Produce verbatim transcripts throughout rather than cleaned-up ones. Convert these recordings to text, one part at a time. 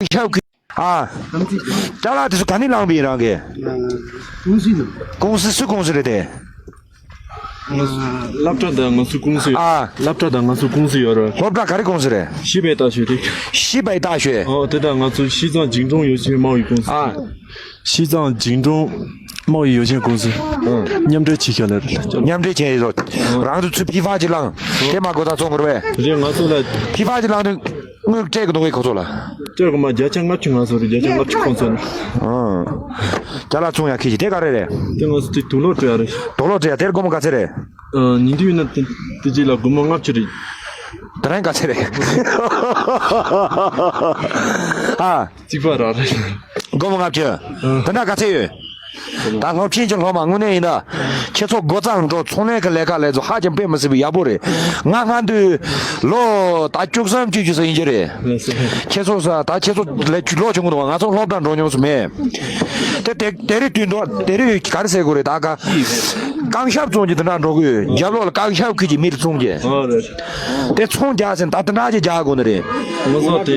ཁྱབ་ཀྱི། ཨ། ཅ་ལག་དེ་ཚོ་ག་ནས་བླངས་པ་ཡིན་རང་གིས། ཀུང་སི་ནང་། ཀུང་སི་སུའི་ཀུང་སི་རེད་དེ། ང་ཚོ་སློབ་གྲྭ་དང་ང་ཚོའི་ཀུང་སི་ཡོད། ཨ། སློབ་གྲྭ་དང་ང་ཚོའི་ཀུང་སི་ཡོད་རེད། སློབ་གྲྭ་ག་རེ་ཀུང་སི་རེད།西北大学དེ། 西北大学། ཨོ་དེ་དང་ང་ཚོ་西藏金融有限贸易公司། ཨ། 西藏金融贸易有限公司། ཨ། མཉམ་འབྲེལ་བྱེད་མཁན་ལ་རེད། མཉམ་འབྲེལ་བྱས་ཡོད། རང་ཚོ་ཚུར་ཕྱི་ཕ་ཅིག་བླངས། དེ་མ་གོ་ད་བཙོང་དགོས་རེད་པས། རེད་ང་ཚོ་ལ། ཕྱི་ཕ་ཅིག་བླངས་དུས། དངུལ་སྤྲད་གི་འདུག་གས་ཁོ་ཚོ་ལ། སྤྲད་གི་མ་བརྒྱ་ཆ་ལྔ་བཅུ་ང་ཚོ་རེད། བརྒྱ་ཆ་ལྔ་བཅུ་ཁོང་ཚོ་རེད། ཨང་། རྒྱ་ལག་ཚོང་ཡག་ཁྱི་ཅིག་དེ་ག་རེ་རེད། དེ་ང་ཚོ་དེ་དུག་ལོག་སྤྲད་ཡ་རེད། དུག་ལོག་སྤྲད་ཡ་དེར་སྒོར་མོ་ག་ཚད་རེད། ཨ། ཉིན་དུ་ཡིན་ན་དེ་དེ་གཅིག་ལ་སྒོར་མོ་ལྔ་བཅུ་རེད། དེ་རང་ག་ཚད་རེད། ཨ། གཅིག་པ་རང་རེད། སྒོར་མོ་ལྔ་བཅུ། ཨ། དེ་འདྲ་ག་ཚད་ཡོད། ད་སློབ་ཆེན་གྱི་སློབ་མ་དངོས་གནས་ཡིན་ད། ཁྱེད་ཚོ་སྒོ་རྩར་འགྲོ། ཚོང་ལས་ཀྱི་ལས་ཀ་ལས་ཚོ་ཧ་ཅང་དཔེ་མི་སྲིད་པའི་ཡག་པོ་རེད། ང་སྔ་དུས་ལོ་ད་བཅུ་གསུམ་བཅུ་བཞི་ཙམ་ཡིན་གྱི་རེད། ཁྱེད་ཚོ་ས་ད་ཁྱེད་ཚོ་ལས་ལོ་ཆུང་གི་འདུག་ང་ཚོ་སློབ་གྲྭར་འགྲོ་མྱོང་སུ་མེད། དེ་དེ་དེ་རིང་དུས་འདུག་དེ་རིང་ག་རེ་ཟེར་དགོས་རེད། ད་ག་རྐང་ཞབས་བཙོང་གྱི་དེ་འདྲ་འགྲོ་གི་ཡོད། རྒྱབ་ལོགས་ལ་རྐང་ཞབས་ཁུལ་གྱི་མི་རེ་བཙོང་གྱི། ཨོ་རེད། དེ་ཚོང་རྒྱག་ཟིན་ད་དེ་འདྲ་ཅིག་རྒྱག་དགོས་ནི་རེད། ང་ཚོ་དེ་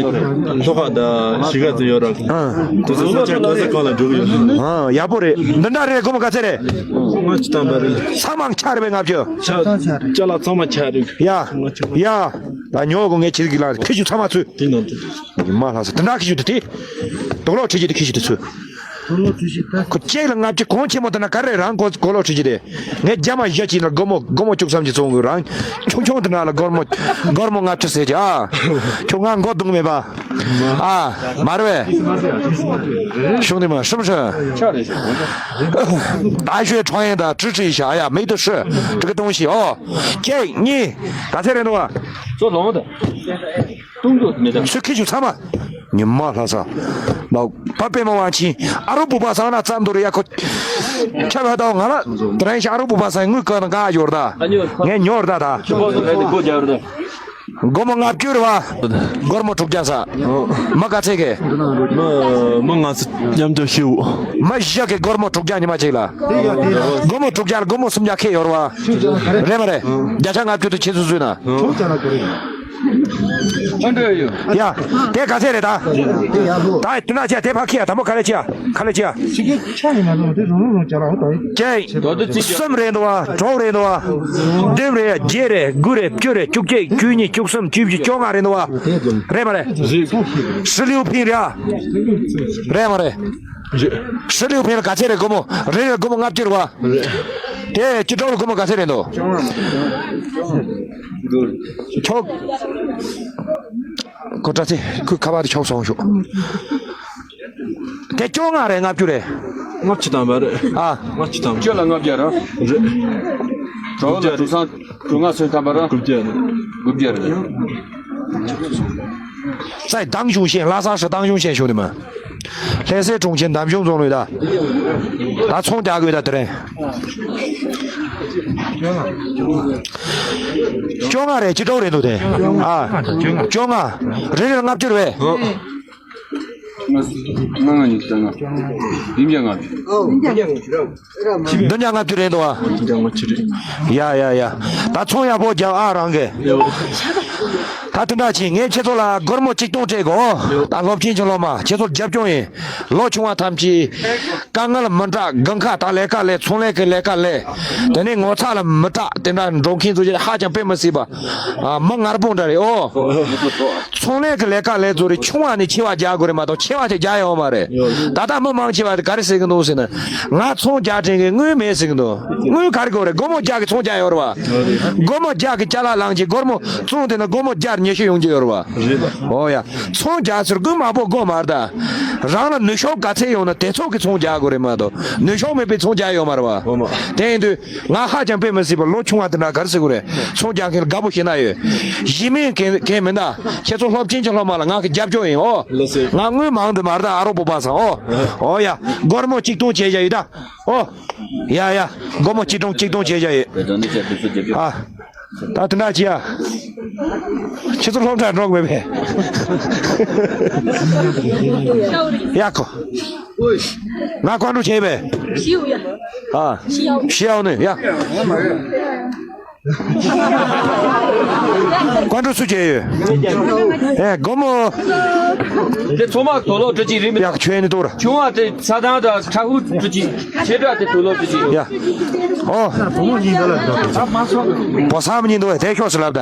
ལྷོ་ཁ་དང་གཞིས་ཀ་ཚོ་ཡོད་ར། ཨ། དེ་ཚོ་ས་ཆ་ག་ས་གང་ལ་འགྲོ་གི་ཡོད། ཨ། ཡག་པོ་རེད། འདི་འདྲ་རེད། སྒོར་མོ་ག་ཚད་རེད། ལྔ་བཅུ་ཐམ་པ་རེད། ཚང་མ་ཆ་རེད་པས། ལྔ་བཅུ། ཆ་ཅ་ལག་ཚང་མ་ཆ་རེད། ཡ། ཡ། ད་ཉོ་དགོས་ངས་བྱེད་ཀྱི་ལ་ཁྱི་ཆུ་ཚང་མ་ཚུད། དེ་ནང་དུ། མ་ལྷག་ས་དེ་འདྲ་ཁྱི་ཆུ་དེ་དེ། དུག་ལོག་ཁྲིད་ཀྱི་དེ་ཁྱི་ཆུ་དེ་ཚུད། ཁོ་གཅིག་ལ་ལྔ་བཅུ། གོང་ཆེན་མོ་དེ་ན་ག་རེ་རང་གོ་གོ་ལོག་ཁྲིད་ཀྱི་དེ། ངས་རྒྱ་མ་བཞག་ཅིག་ལ་སྒོར་མོ་སྒོར་མོ་བཅུ་གསུམ་གྱི་བཙོང་དགོས། རང་ཆུང་ཆུང་དེ་ན་ལ་སྒོར་མོ་སྒོར་མོ་ལྔ་བཅུ་ཟེར་གྱི། ཨ། ཁྱོད་ང་མགོ་རྡུང་མེད་པ། ཨ། མ་རེད་པས། ཤུང་དེ་མ་ཤུམ་ཤུ། ད་ཤོད་ཁྲོང་ཡན་ད་ཀྲི་ཀྲི་ཤ་ཡ་མིག་ཏུ་ཧྲི་ཀྲི་ཀི་ཏུང་ཤི། ཨོ། གཅིག་གཉིས། ག་ཚད་རེད་འདུག་བ། ཚོ་ལོང་ད། ཏུང་ཏུ་མེད་ད། ཚུ་ཁི་ཆུ་ཚང་མ། ཉི་མ་ལྷ་ས། ལོག་པ་པེ་མ་ཝང་ཆིན། ཨ་རུ་བུ་པ་སང་ན་ཙམ་དུ་རེ་ཡ་ཁོ། ཁྱབ་ཡ་ད་ང་ལ། དེ་རིང་ཤ་ཨ་རུ་བུ་པ་སང་དངུལ་ཀ་ན་ག་ཡོར་ད། ངས་ཉོར་ད་ད། སྒོར་མོ་ལྔ་བཅུ་རེད་བ། སྒོར་མོ་དྲུག་བརྒྱ་ས། མ་ག་ཚད་གི། མ་མ་ང་ཚོ་མཉམ་དུ་ཤིའུ། མ་བཞི་གི་སྒོར་མོ་དྲུག་བརྒྱ་ཉི་མ་གཅིག་ལ། སྒོར་མོ་དྲུག་བརྒྱ་ལ་སྒོར་མོ་སུམ་བརྒྱ་ཁེ་ཡོར་བ། རེད་མ་རེད། བརྒྱ་ཆ་ལྔ་བཅུ་དུ་ཁྱེད་ཚོ་བཟོས་ན། ཡ། དེ་ག་ཚད་རེད་ད། ད་དུ་ན་ཆ་དེ་ཕ་ཁི་ཡ་དམ་པོ་ག་ལེ་ཆ་ག་ལེ་ཆ། ཅི་གི་ཆ་ཡིན་ན་ལོ་དེ་རང་རང་རང་ཅ་ལག་ཧོ་ད་ཡིན། ཅེ། གསུམ་རེད་འདུག་བ། དྲུག་རེད་འདུག་བ། བདུན་རེད། བརྒྱད་རེད། དགུ་རེད། བཅུ་རེད། བཅུ་གཅིག་བཅུ་གཉིས། བཅུ་གསུམ། བཅུ་བཞི། བཅོ་ལྔ་རེད་འདུག་བ། རེད་མ་རེད། ཧྲི་ལིའུ་ཕིང་རེད་ཨ། རེད་མ་རེད། ཧྲི་ལིའུ་ཕིང་ལ་ག་ཚད་རེད། སྒོར་མོ་རེ་རེ་སྒོར་མོ་ལྔ་བཅུ་རེད་བ། དེ་ཅི་ཏྲོ་ལ་སྒོར་མོ་ག་ཚད་རེད་འདུག་ཁྱོག་ཁོ་ཏྲ་ཚེ་ཁོའི་ཁ་པར་དེ་ཁྱོག་སོང་ཤོག་དེ་བཅོ་ལྔ་རེད། ལྔ་བཅུ་རེད། ལྔ་བཅུ་ཐམ་པ་རེད། ཨ། ལྔ་བཅུ་ཐམ་པ། བཅུ་ལ་ལྔ་བརྒྱ་རེད། རེད། གྲོགས་ལ་དྲུག་སང་དྲུག་ལྔ་སོན་ཐམ་པ་རེད། དགུ་བརྒྱ་རེད། དགུ་བརྒྱ་རེད། 在党雄县，拉萨市党雄县兄弟们。 ལྷ་སའི་གྲོང་ཁྱེར་འདམ་གཞུང་རྫོང་ལོས་ད། ད་ཚོང་རྒྱག་དགོས་ད་དེ་རིང་། བཅོ་ལྔ་རེད། ཅི་ཏྲོ་རེད་འདུག་དེ། ཨ། བཅོ་ལྔ། རེ་རེ་ལྔ་བཅུ་རེད། ལྔ་ལྔ་ཉི་ཤུ་རྩ་ལྔ། བདུན་བརྒྱ་ལྔ་བཅུ། བདུན་བརྒྱ་ལྔ་བཅུ་རེད་འདུག་ཨ། བདུན་བརྒྱ་ལྔ་བཅུ་རེད། ཡ་ཡ་ཡ། ད་ཚོང་ཡག་པོ་རྒྱབ་ཨ་རང་གིས། ད་དེ་འདྲ་བྱས་ངས་ཁྱེད་ཚོ་ལ་སྒོར་མོ་གཅིག་སྟོང་སྤྲད་གོ། ད་སློབ་ཆེན་གྱི་སློབ་མ་ཁྱེད་ཚོར་རྒྱབ་སྐྱོར་ཡིན། ལོ་ཆུང་བ་ཐམས་ཅད་དཀའ་ངལ་མི་འདྲ་དགུན་ཁ་དང་ལས་ཀ་ལས། ཚོང་ལས་ཀྱི་ལས་ཀ་ལས། དེ་ནས་ངོ་ཚ་ལ་མི་སྐྲག་དེ་འདྲ་འགྲོ་མཁན་ཚོ་ཧ་ཅང་དཔེ་མི་སྲིད་པ། ཨ། མི་ངར་པོ་འདྲ་རེད་ཨོ། ཚོང་ལས་ཀྱི་ལས་ཀ་ལས་ཚོ་རེད། ཆུང་བ་ནས་ཆེ་བ་རྒྱག་དགོས་རེད་མ་གཏོགས་ཆེ་བ་དེ་རྒྱག་ཡོད་མ་རེད། ད་ལྟ་མི་མང་ཆེ་བ་དེ་ག་རེ་ཟེར་གི་འདུག་ཟེར་ན། ང་ཚོང་རྒྱག་དྲན་གི་དངུལ་མེད་ཟེར་གི་འདུག་དངུལ་ག་རེ་དགོས་རེད། སྒོར་མོ་བརྒྱ་གི་ཚོང་རྒྱག་ཡོད་རེད་བ། སྒོར་མོ་བརྒྱ་གི་ཅ་ལག་བླངས་ཀྱི་སྒོར་མོ་བཙོང་དེ་ན་སྒོར་མོ་བརྒྱ་ཉི་ཤུ་ཡོང་གི་ཡོད་རེད་བ། ཨོ་ཡ། ཚོང་རྒྱག་ཚུལ་ཀུན་མང་པོ་དགོས་མ་རེད་ད། རང་ལ་ནུས་ཤུགས་ག་ཚད་ཡོང་ན་དེ་ཚོ་གི་ཚོང་རྒྱག་དགོས་རེད་མ་གཏོགས་ནུས་ཤུགས་མེད་པའི་ཚོང་རྒྱག་ཡོད་མ་རེད་བ། དེ་ཡིན་དུས། ང་ཧ་ཅང་དཔེ་མི་སྲིད་པ། ལོ་ཆུང་བ་དེ་འདྲ་ག་རེ་ཟེར་དགོས་རེད། ཚོང་རྒྱག་མཁན་ལ་དགའ་པོ་ཞེ་ན་ཡོད། གཞི་མེད་གང་གང་མིན་ད། ཁྱེད་ཚོ་སློབ་ཆེན་གྱི་སློབ་མ་ལ་ང་གི་རྒྱབ་སྐྱོར་ཡིན་ཨོ། ལགས་སེ། ང་དངུལ་མང་དུ་མ་རེད་ད། ཨ་རོགས་པོ་པ་སང་ཨོ། ཨོ་ཡ། སྒོར་མོ་གཅིག་སྟོང་བྱས་བཞག་ཡོད་ད། ཨོ། ཡ་ཡ། སྒོར་མོ་གཅིག་སྟོང་གཅིག་སྟོང་བྱས་བཞག་ཡོད། ཨ། ད་དེ་འདྲ་བྱས་ཡ། ཁྱེད་ཚོ་སློབ་གྲྭར་འགྲོ་དགོས་པས། ཡ་ཁོ། ང་བཀའ་འདྲི་བྱས་པས། ཨ། ཤི་ཡའོ་ནི་ཡ། ཀོན་ཀྲུ་སུ་བྱས་ཡོད། ཨེ་སྒོར་མོ། དེ་ཚང་མ་དུག་ལོག་སྤྲོད་ཀྱི་རེད་མི། ཡག་ཆོས་ནི་དུག་ར། ཆུང་བ་དེ་ས་དང་ད་ཁྲ་ཧུ་སྤྲོད་ཀྱི། ཆེ་དྲག་དེ་དུག་ལོག་སྤྲོད་ཀྱི། ཡ། ཨོ། བོ་ས་མ་ཉིན་དུ་བས་དེ་ཤོག་སུ་ལབ་ད།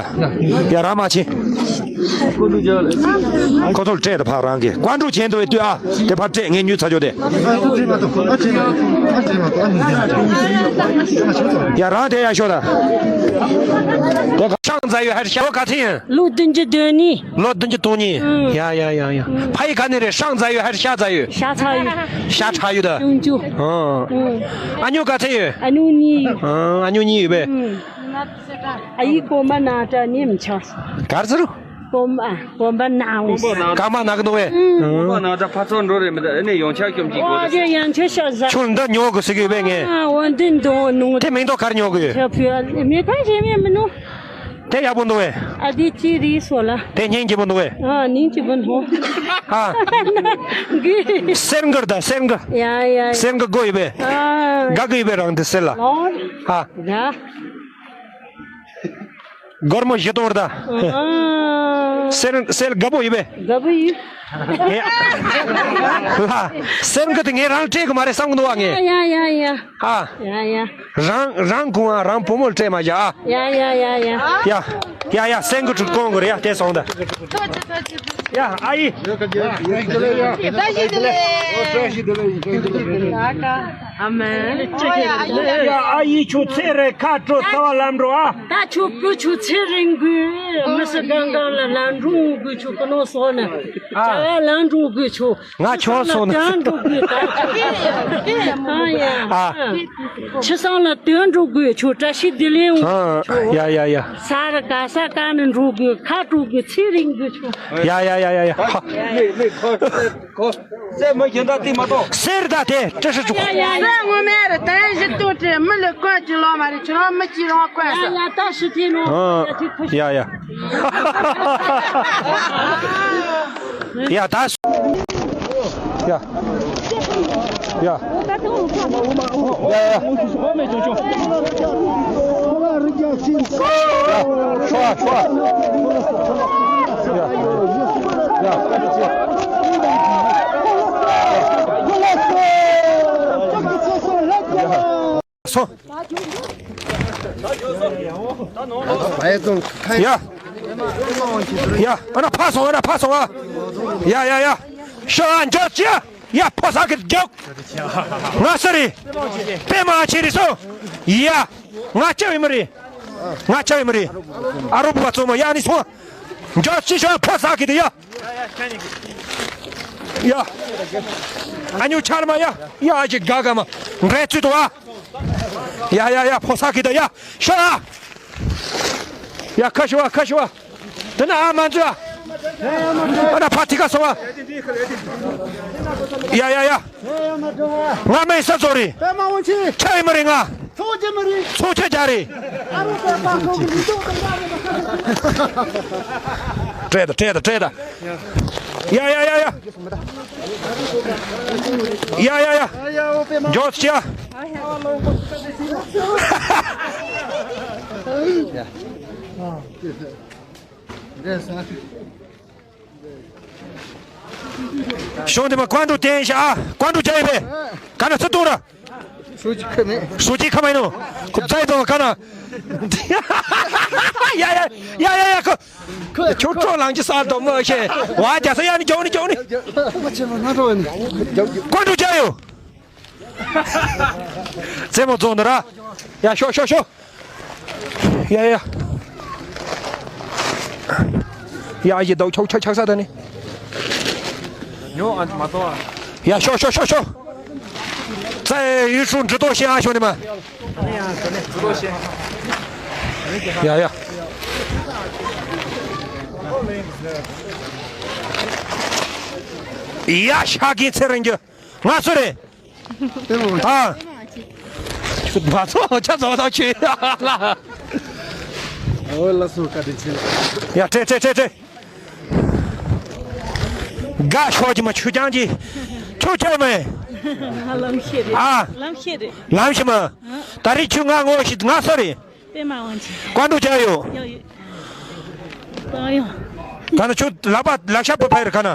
ཡ་རང་མ་ཕྱིན། ཁོ་ཚོར་སྤྲད་དང་ཕར་རང་གི་ཀོན་ཀྲུ་བྱས་འདུག་བས་ལྟོས་ཨ། དེ་ཕར་སྤྲད་ངས་ཉུལ་ཚར་ཆོག་དེ། ཡ་རང་དེ་ཡ་ཤོག་ད། དེ་ཧྲང་ཙ་ཡོད་ཧར་ཤ་ག་ཚོད་ཡིན། ལོ་བདུན་ཅུ་དོན་གཉིས། ལོ་བདུན་ཅུ་དོན་གཉིས། ཨང་། ཡ་ཡ་ཡ་ཡ། ཕ་ཡི་ག་ནས་རེད། ཧྲང་ཙ་ཡོད་ཧར་ཤ་ཙ་ཡོད། ཤ་ཚ་ཡོད། ཤ་ཁྲ་ཡོད་ད། བདུན་ཅུ། ཨང་། ཨང་། ཨ་ཉོ་ག་ཚོད་ཡོད། ཨ་ཉོ་གཉིས་ཡོད། ཨང་། ཨ་ཉོ་གཉིས་ཡོད་པས། ཨང་། ཨ་ཡི་གོམ་པ་ན་ཏྲ་ནི་མི་ཆགས། གར་ཟེར། གོམ་པ་གོམ་པ་ན་འོང་། སྐར་མ་ན་གི་འདུག་བས། གོམ་པ་ན་ཏྲ་ཕ་ཚོ་འགྲོ་རེད་མི་ད་ཨ་ནི་ཡོང་ཆ་སྐྱོམ་གྱི་གོ་ཨ་རེད། ཡང་ཆ་ཤ་ཟ། ཁྱོད་འདི་ཉོ་གི་ཟེར་གི་ཡོད་པས་ངས། ཨ་འོ་འདི་འདོ་ནོ། དེ་མིང་ཐོག་གར་ཉོ་གི་ཡོད། ཆ་ཕུ་ཨ་མི་གང་བྱེད་མེད་མི་ནོ། དེ་ཡག་པོ་འདུག་བས། ཨ་དེ་ཅི་རིགས་སོ་ལ། དེ་སྙིང་རྗེ་པོ་འདུག་བས། ཨ་སྙིང་རྗེ་པོ་འདུག་ཨ། གི། གསེར་འགུར་ད་གསེར་འགུར། ཡ་ཡ་ཡ། གསེར་འགུར་དགོས་ཡོད་པས། ཨ། དགའ་གི་ཡོད་པས་རང་དེ་གསེར་ལ། ལོ། ཨ། ཡ། སྒོར་མོ་བཞི་སྟོང་རེད་ད། ཨ། གསེར་གསེར་དགའ་པོ་ཡོད་པས། དགའ་པོ་ཡོད། ཨེ། ལ། གསེར་འགུར་དེ་ངས་རང་སྤྲད་གི་མ་རེད་བསམ་གི་འདུག་བ་ངས། ཡ་ཡ་ཡ། ཨ། ཡ་ཡ། རང་རང་གུང་ཨ་རང་བུ་མོར་སྤྲད་མ་བྱ་ཨ། ཡ་ཡ་ཡ་ཡ། ཡ། ཡ་ཡ་སེང་གེ་ཁྲུ་གོང་གི་རེད་ཡ་དེ་སོང་ད། ཡ་ཨ་ཡི། བཀྲ་ཤིས་བདེ་ལེགས། ཨ་མ། ཡ་ཨ་ཡི་ཁྱོད་ཚེ་རིང་ཁ་དྲོ་ཚ་བ་ལམ་འགྲོ་ཨ། ད་ཁྱོད་ཀུ་ཁྱོད་ཚེ་རིང་གི་མི་སི་གང་གང་ལ་ལམ་འགྲོ་གི་ཁྱོད་ཀུ་ནོ་སོ་ན། ཨ། ལམ་འགྲོ་གི་ཁྱོད། ང་ཁྱོད་སོང་ན། དོན་འགྲོ་དགོས་ད། ཨ་ཡ། ཨ། ཁྱི་སང་ལ་དོན་འགྲོ་དགོས་ཁྱོད་བཀྲ་ཤིས་བདེ་ལེགས་འོང་། ཡ་ཡ་ཡ། ས་ར་ག་ས་ག་ནས་འགྲོ་དགོས་ཁ་འགྲོ་དགོས་ཚེ་རིང་དགོས་ཁྱོད། ཡ་ཡ་ཡ་ཡ་ཡ། ཧ། མི་མི་ཁོ་ཁོ་སེ་མ་གྱོན་ད་ཏི་མ་གཏོང་། གསེར་ད་དེ་བཀྲ་ཤིས་ཆུ། ཡ་ཡ་ཡ། ངོ་མ་རེད་ད་ཡ་ཞིག་ཏུ་དྲི་མི་ལ་ཀོན་གྱི་ལོ་མ་རེད་ཁྱོད་རང་མི་གཅིག་རང་ཀོན་ས། ཡ་ཡ་ད་ཤི་ཐི་ནོ། ཡ་ཡ། ཡ་ད། ཡ། ཡ། ཡ་ཡ། ཡ། ཤོ་ཤོ། ཡ། ཡ། སོ། ཡ། ཡ། ཨ་ན་ཕ་སོང་ཨ་ན་ཕ་སོང་ཨ། ཡ་ཡ་ཡ། ཤོ་ཨ་འཇོག་ཅི་ཡ། ཡ་ཕོ་ས་གི་འཇོག་ང་ས་རེད། པད་མ་ཆེ་རེད་སོ། ཡ། ང་ལྕགས་ཡི་མི་རེད། ང་ལྕགས་ཡི་མི་རེད། ཨ་རོ་པ་ཚོ་མ་ཡ་ནི་སོང་། འཇོག་ཅི་ཤོ་ཕོ་ས་གི་དེ་ཡ། ཡ། ཨ་ཉུ་ཆར་མ་ཡ། ཡ་ཨ་ཅི་ག་ག་མ། འདྲེ་ཚུད་དོ་ཨ། ཡ་ཡ་ཡ་ཕོ་ས་གི་དེ་ཡ། ཤོ་ཨ། ཡ་ཁ་ཤོ་ཨ་ཁ་ཤོ་ཨ། དེ་ན་ཨ་མ་འཛུལ་ཨ། ཨ་ན་ཕ་ཐི་ཁ་སོང་ཨ། ཡ་ཡ་ཡ། ང་མེད་ས་ཚོ་རེད། པད་མ་འོང་ཆེ། ཆ་ཡི་མ་རེད་ང་། ཚོགས་ཆེ་མ་རེད། ཚོགས་ཆེ་རྒྱ་རེད། ཨ་རོ་པད་མ་ཚོགས་ཀྱི་མི་ཚོགས་དང་འདྲ་མི་འདྲ། སྤྲད་ད་སྤྲད་ད་སྤྲད་ད། ཡ་ཡ་ཡ་ཡ། ཡ་ཡ་ཡ། འཇོག་ཅི་ཡ། གཞུང་དེ་མ་ཀོན་ཀྲུ་བསྟན་ཤག་ཀོན་ཀྲུ་བྱ་ཡི་བས། ག་ན་སུ་གཏོང་ར། སུ་ཅི་ཁ་མེད། སུ་ཅི་ཁ་མེད་ནོ། ཁོ་ཚའི་དང་ག་ན། ཡ་ཡ་ཡ་ཡ་ཡ་ཁོ། ཁྱོད་ཁྲོ་ལངས་ཀྱི་ས་དོ་མོ་ཤེ། ཝ་རྒྱ་ས་ཡ་ནི་རྒྱོག་ནི་རྒྱོག་ནི། ཁོ་ཆེ་མ་ན་ཁྲོ་ནི། ཀོན་ཀྲུ་བྱ་ཡོ། རྩེད་མོ་རྫོང་འདི་ར། ཡ་ཤོ་ཤོ་ཤོ། ཡ་ཡ། ཡ་ཡི་དོ་ཆོག་ཆོག་ཆག་ས་ད་ནི། ཉོ་ཨ་མ་ཏོ་ཨ། ཡ་ཤོ་ཤོ་ཤོ་ཤོ། ཙེ་ཡུལ་ཧྲུང་འབྲི་ཏོ་ཤེ་ཨ་ཤོ་ནི་མ། ཡ་ཡ། ཡ་ཤ་གི་ཚེ་རིང་རྒྱུ། ང་སུ་རེད། ཨ། ང་ཚོ་ཆ་ཚང་དང་ཆོས་ལ། འོ་ལ་སོ་ཀ་དེ་ཆེ། ཡ་ཁྲེ་ཁྲེ་ཁྲེ་ཁྲེ། དགའ་ཤོག་གི་མ་ཆུ་རྐྱང་གི། ཁྱོད་ཆ་མེད། ལམ་ཤེས་རེད། ཨ། ལམ་ཤེས་རེད། ལམ་ཤེས་མ། ད་རེས་ཁྱོད་ང་ངོ་ཤེས་ང་ས་རེད། པདྨ་དབང་ཆེན། བཀའ་འགྲོ་རྒྱག་ཡོད། ཡོད་ཡོད། གང་ཡོད། ག་ན་ཁྱོད་ལག་པ་ལག་ཤ་པ་ཕ་ཡིར་ག་ན།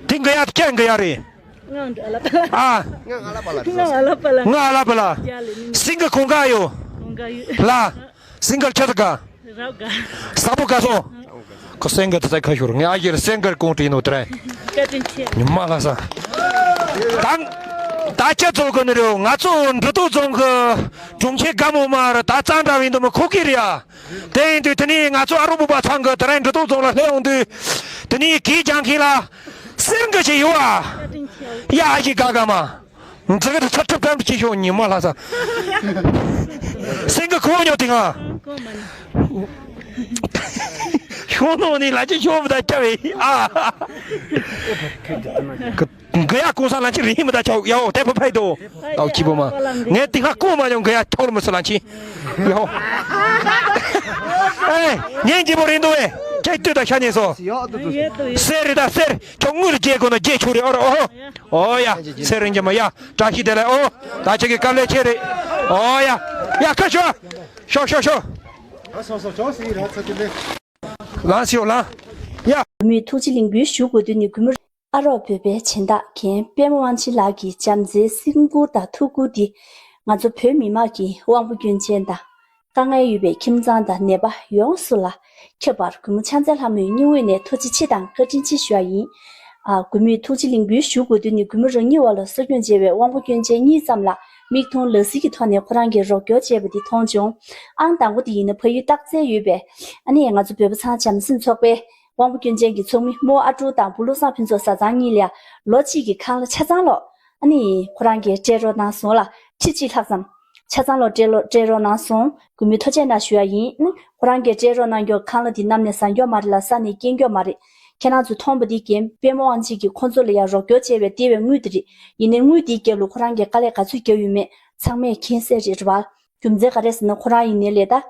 དེ་འགའ་ཡ་ཁྱེད་འགའ་ཡ་རེད། ང་ཨ་ལ་པ་ལ། ཨ། ང་ཨ་ལ་པ་ལ། ང་ཨ་ལ་པ་ལ། ང་ཨ་ལ་པ་ལ། ཡ་ལེ་ནི། སིང་ག་གོང་ག་ཡོད། གོང་ག་ཡོད། ལ། སིང་ག་ཁྱོད་ག་རབ་ག་ས་པོ་ག་སོང་། ཁོ་སེང་གེ་ད་ཚ་ཁ་ཤོར། ངས་ཨ་ཡེར་སེང་གེར་གོང་དྲིས་ནོ་དྲན། བཀའ་དྲིན་ཆེ། ཉི་མ་ལ་ས། དང་། ད་ཁྱེད་ཚོ་གི་ནི་རེད། ང་ཚོ་འབྲི་ཏོག་རྫོང་གི་གྲོང་ཁྱེར་དགའ་མོ་མ་རེད། ད་གཙང་འདྲ་བའི་འདི་མོ་ཁུག་གི་རེད་ཡ། དེ་ཡིན་དུས་དེ་ནས་ང་ཚོ་ཨ་རོ་བུ་པ་ཚང་གི་དེ་རིང་འབྲི་ཏོག་རྫོང་ལ་སླེབས་ཡོང་དུས། དེ་ནས་གིས་ཀྱང་ཁྱེད་ལ་སེང་གེ་ཞིག་ཡོད་ཨ། བཀའ་དྲིན་ཆེ། ཡ་ཨ་ཞིག་དགའ་དགའ་མ། འཛི་གི་ཚ་ཁྲབ་ཁྲབ་ཀྱི་ཤོག་ཉི་མ་ལྷ་ས། སེང་གེ་ཁོ་ཉོ་དེ་ང་། ཁོ་མ་ནི། ཤོག་ནོ་ནི་ལ་ཅི་ཤོག་མི་ད་ཅ་བེ་ཨ། གི་ཡ་གོང་ས་ལ་ཅི་རིང་མི་ད་ཅ་ཡའོ་དེ་ཕ་ཕའི་དོ། ཨའོ་ཅི་པོ་མ། ངས་དེ་ཁ་ཁོ་མ་ཉོ་གི་ཡ་ཐོར་མི་སུ་ལ་ཅི། ཡའོ། ཨེ། ཉན་ཅི་པོ་རིང་དོ་ཨེ། ཁྱེད་ལྟོས་ད་ཤ་ཉེ་སོ། སེ་རི་ད་སེར། ཁྱོད་དངུལ་རྒྱས་དགོས་ན་རྒྱས་ཆོག་རེད། ཨོ་ར་ཨོ། ཨོ་ཡ། སེར་རིང་རྒྱ་མ་ཡ། བཀྲ་ཤིས་བདེ་ལེགས་ཨོ། ད་ཁྱེད་ཀྱི་དཀའ་ལས་ཆེ་རེད། ཨོ་ཡ། ཡ་ཁ་ཤོ། ཤོ་ཤོ་ཤོ། ཨ་སོ་སོ་ཅོག་སི་ར་ཚ་དེ་ལེ། ལང་སིའོ་ལང་། ཡ། མི་ཐུགས་རྗེ་ལེགས་འབུལ་ཞུ་དགོས་དུས་ནི་གུས་མོ། ཨ་རོགས་བོད་པའི་སྦྱིན་བདག་མཁན་པདྨ་དབང་ཆེན་ལགས་ཀྱི་བྱམས་བརྩེའི་སེམས་ཁུར་དང་ཐུགས་ཁུར་འདི་ང་ཚོ་བོད་མི་མང་གི་དབང་པོ་སྐྱོན་ཅན་དང་། དཀའ་ངལ་ཡོད་པའི་ཁྱིམ་ཚང་དང་ནད་པ་ཡོངས་སུ་ལ་ཁྱབ་པར་གུས་མོ་ཕྱག་འཚལ་ལྷ་མོའི་སྙིང་དབུས་ནས་ཐུགས་རྗེ་ཆེ་དང་བཀའ་དྲིན་ཆེ་ཞུ་བ་ཡིན། ཨ། གུས་མོས་ཐུགས་རྗེ་ལེགས་འབུལ་ཞུ་དགོས་དུས་ནི་གུས་མོ་རང་ཉིད་འོག་ལ་སྲོག་སྐྱོན་བྱས་པའི་དབང་པོ་སྐྱོན་ཅན་གཉིས་ཙམ་ལ་མིག་མཐོང་ལག་ཟིན་གྱི་ཐོག་ནས་ཁོ་རང་གིས་རོགས་སྐྱོར་བྱས་པ་འདི་མཐོང་བྱུང་། ཨང་དང་པོ་དེ་ཡིན་ན་ཕ་ཡུལ་སྟག་རྩེ་ཡོད་པའི་ཨ་ནི་ང་ཚོ་བོད་པ་ཚང་བྱམས་སེམས་ཚོགས་པའི་དབང་པོ་སྐྱོན་ཅན་གྱི་ཚོགས་མི་རྨོ་ཨ་ཀྲུག་དང་བུ་བློ་བཟང་ཕུན་ཚོགས་བཟའ་ཚང་གཉིས་ལ་ལོ་གཅིག་གི་ཁང་གླ་ཆ་ཚང་ལོག་ཨ་ནི་ཁོ་རང་གིས་སྤྲད་རོགས་གནང་སོང་ལ། ཁྲི་གཅིག་ལྷག་ཙམ་ཆ་ཚང་ལོག་སྤྲད་ལོ་སྤྲད་རོགས་གནང་སོང་། གུས་མོས་ཐུགས་རྗེ་གནང་ཞུ་ཡ་ཡིན། ཨ་ནི་ཁོ་རང་གིས་སྤྲད་རོགས་གནང་རྒྱུ་ཁང་གླ་འདི་གནམ་ནས་ཟག་རྒྱུ་མ་རེད་ལ་ས་ནས་སྐྱེ་རྒྱུ་མ་རེད། ཁྱེད་རང་ཚོས་མཐོང་པ་འདི་རྐྱེན་པདྨ་དབང་ཆེན་གྱིས་ཁོང་ཚོ་ལ་ཡང་རོགས་སྐྱོར་བྱས་པའི་སྟེར་བའི་དངུལ་དེ་རེད། ཡིན་ནའི་དངུལ་དེའི་རྒྱབ་ལ་ཁོ་རང་གིས་དཀའ་ལས་ག་ཚོད་བརྒྱབ་ཡོད་མེད་ཚང་མས་མཁྱེན་གསལ་རེད་རེད་བ། རྒྱུ་མཚན་ག་རེ་ཟེར་ན་ཁོ་རང་ཡིན་ནའི་ལས་ད།